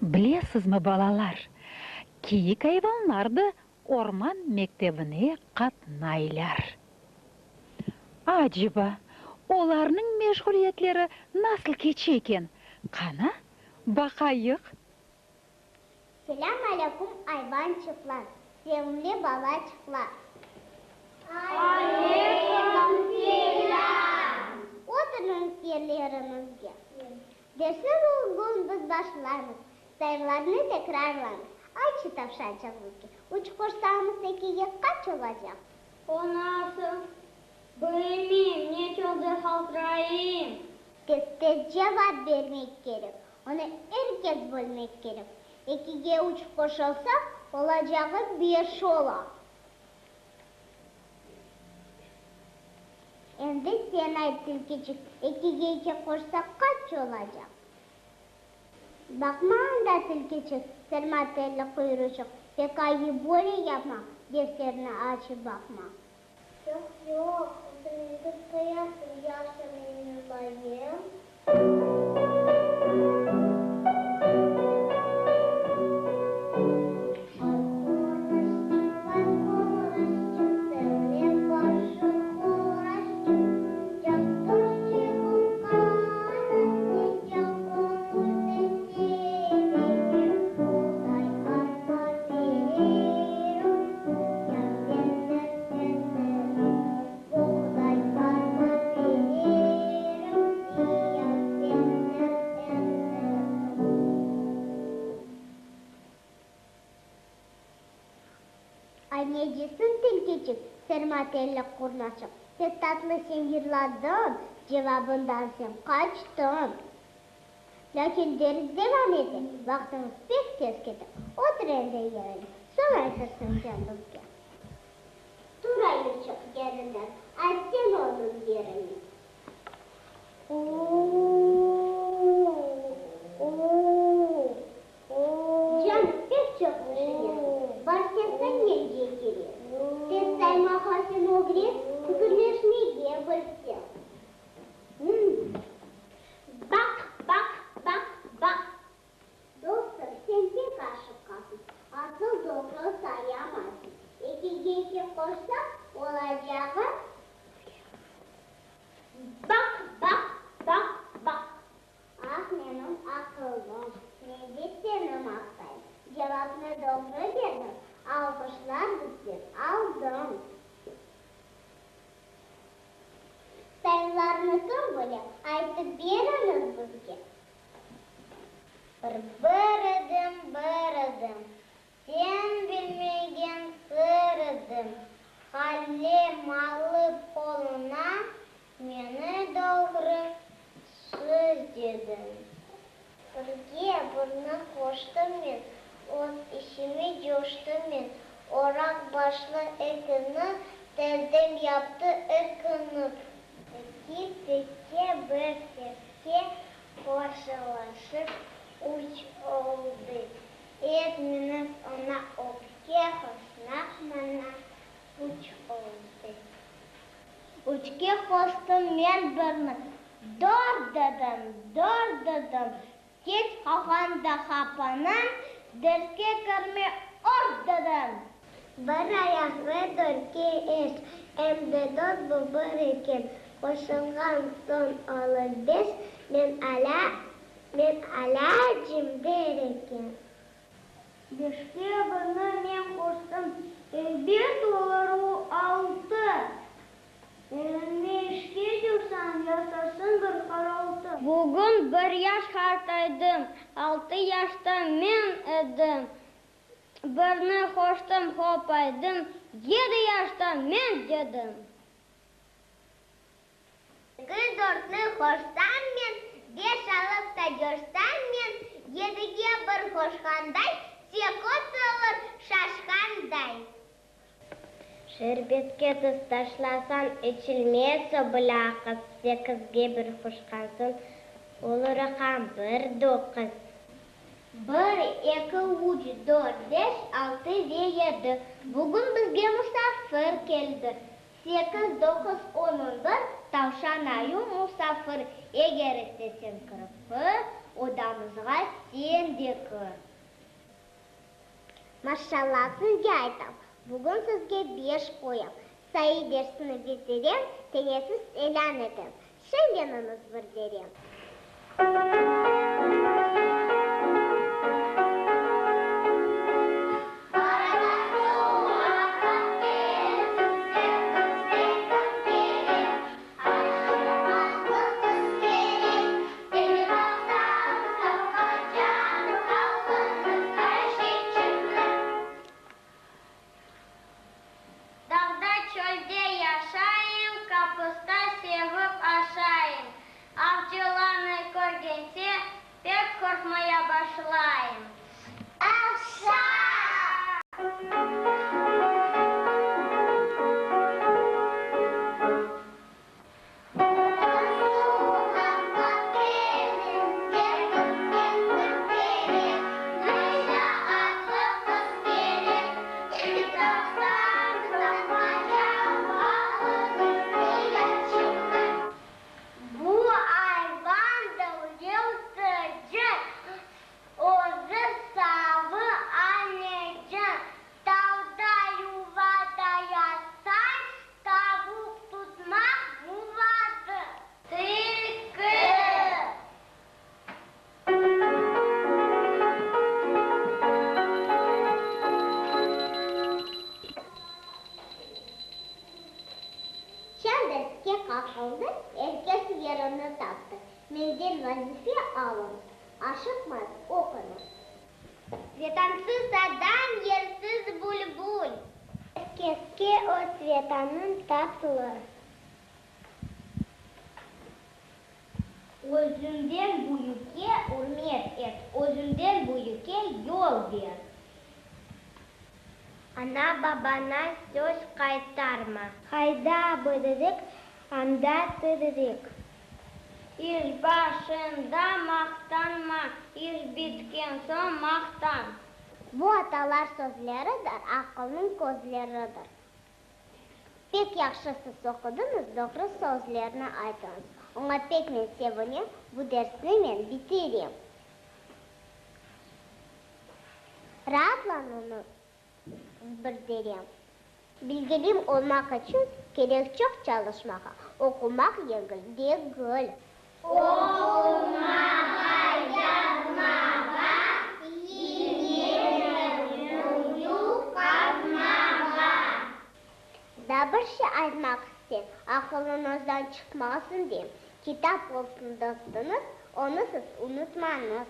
Bilesizmi, balalar, kiyik ayvanlar da orman mektebine qatnaylar. Aceba, olarnıñ meşğuliyetleri nasıl keçe eken? Qana, baqayıq. Selâm aleykum, ayvançıqlar, sevimli balaçıqlar! Aleykum selâm! Oturıñız yerleriñizge. Dersni bugün biz başlaymız, sayılarnı tekrarlaymız. Aytçı, tavşançıq, bizge, üç qoşsamız ekige qaç olacaq? O nasıl? Bilmeyim, neçündir qaltırayım. Tez-tez cevap bermek kerek, onı er kes bilmek kerek. Ekige üç qoşulsa, olacağı beş ola. Endi sen ayt, tilkiçik, ekige eki qoşsaq qaç olacaq? Baqma anda, tilkiçik, sırma telli quyruçıq, pek ayıp böyle yapmaq, defterni açıp baqmaq. Yoq, yoq, özüñ toyasıñ, yahşı men yırlayım. Ay qorazçıq, ay qorazçıq, Söyle başı horazçıq, Caqtırçığım qanatlı, Caqoñurdı sevecek, Buğday arpa bererim, Ya senden eterim. Buğday arpa bererim, Ya senden eterim. Ay, necesiñ tilkiçik, sırma telli qurnaçıq, Pek tatlı sen yırladıñ, cevabından sen qaçtıñ. Lâkin ders devam ete, vaqtımız pek tez kete. Otur endi yerine, soñ aytırsıñ sen bizge. Tur ayıçıq yerinden, ayt sen onıñ yerine. Can, pek çoq tüşünesiñ, bar sesiñnen cekire. Tez saymağa sen ögren, fikirleşmege bilseñ. Baq, baq, baq, baq! Dostum, sen pek aşıqasıñ, asıl doğru sayamazsıñ. Ekige eki qoşsaq, olacağı, Baq, baq, baq, baq! Ah, menim aqıllım, men de seni maqtayım, cevapnı doğru berdiñ, alğışlar bizden aldıñ. Sayılarnı kim bile, aytıp beriñiz bizge. Bir bir edim, bir edim, Sen bilmegen sır edim, Qalem alıp qoluna, Meni doğru söz dediñ. Birge birni qoştım men, Öz işime coştım men, Oraq başlı ekini Tezden yaptı ırkınıp. Eki teke bir seske Qoşulaşıp üç oldı. Etmeniz oña öpke, qoşmaq maña küç oldı. Üçke qostım men birni, dört dedim, dört dedim, keç qalğanda qapanıñ, derske kirme ort dedim. Bir ayaqlı dörtke eş, em de dost bu bir eken, qoşulğan soñ olur beş, men alâ Men alâ cim der eken. Beşke birni men qoştım, elbet olur o altı. Erinmey işke coşsañ, yasarsıñ bir qaraltı. Bugün bir yaş qartaydım, altı yaşta men edim. Birni qoştım, hopaydım, yedi yaşta men dedim. Eki dörtni qoşsam men, beş alıp ta coşsam men, yedige bir qoşqanday, sekiz olur şaşqanday. Şerbetke tuz taşlasañ, içilmez o bile aqız, sekizge bir qoşqan soñ, olur raqam bir doquz. Bir, eki, üç, dört, beş, altı ve yedi, bugün bizge musafir keldi. Sekiz, doquz, on, on bir, tavşan, ayu, musafir, eger isteseñ kirpi. Odamızğa sen de kir. Maşalla sizge aytam, bugün sizge beş qoyam. Sayı dersini bitirem, teneffüs ilân etem. Şeñleniñiz bir derem. Dağda, çölde yaşayım, Kapusta sevip aşayım. Avcılarnı körgence, pek qorqmaya başlayım. Aşa! Bu ayvandır yırtıcı, Özü savı anecim. Tavda yuvada yasay, Tavuq tutmaq muradı. Tilki. Çañ derske qaqıldı, er kes yerini taptı. Menden vazife alıñız, aşıqmayıp oquñız. Vetansız adam, yersiz bülbül. Er keske öz Vetanıñ tatlı. Özüñden büyükke ürmet et, özüñden büyükke yol ber. Ana-babaña söz qaytarma. Qayda biririk, anda tiririk. İş başında maqtanma, iş bitken soñ maqtan. Bu atalar sözleridir, aqılnıñ közleridir. Pek yahşı siz oqudıñız, doğru sözlerni aytıñız. Oña pek men sevinem, bu dersni men bitirem. Raatlanıñız bir derem. Bilgili olmaq içün kerek çoq çalışmağa, oqumaq yengil degil. Oqumağa, yazmağa, yine quyu qazmağa. Daa bir şey aytmaq isteyim, aqılıñızdan çıqmasın deyim, kitap olsun dostuñız, onı siz unutmañız.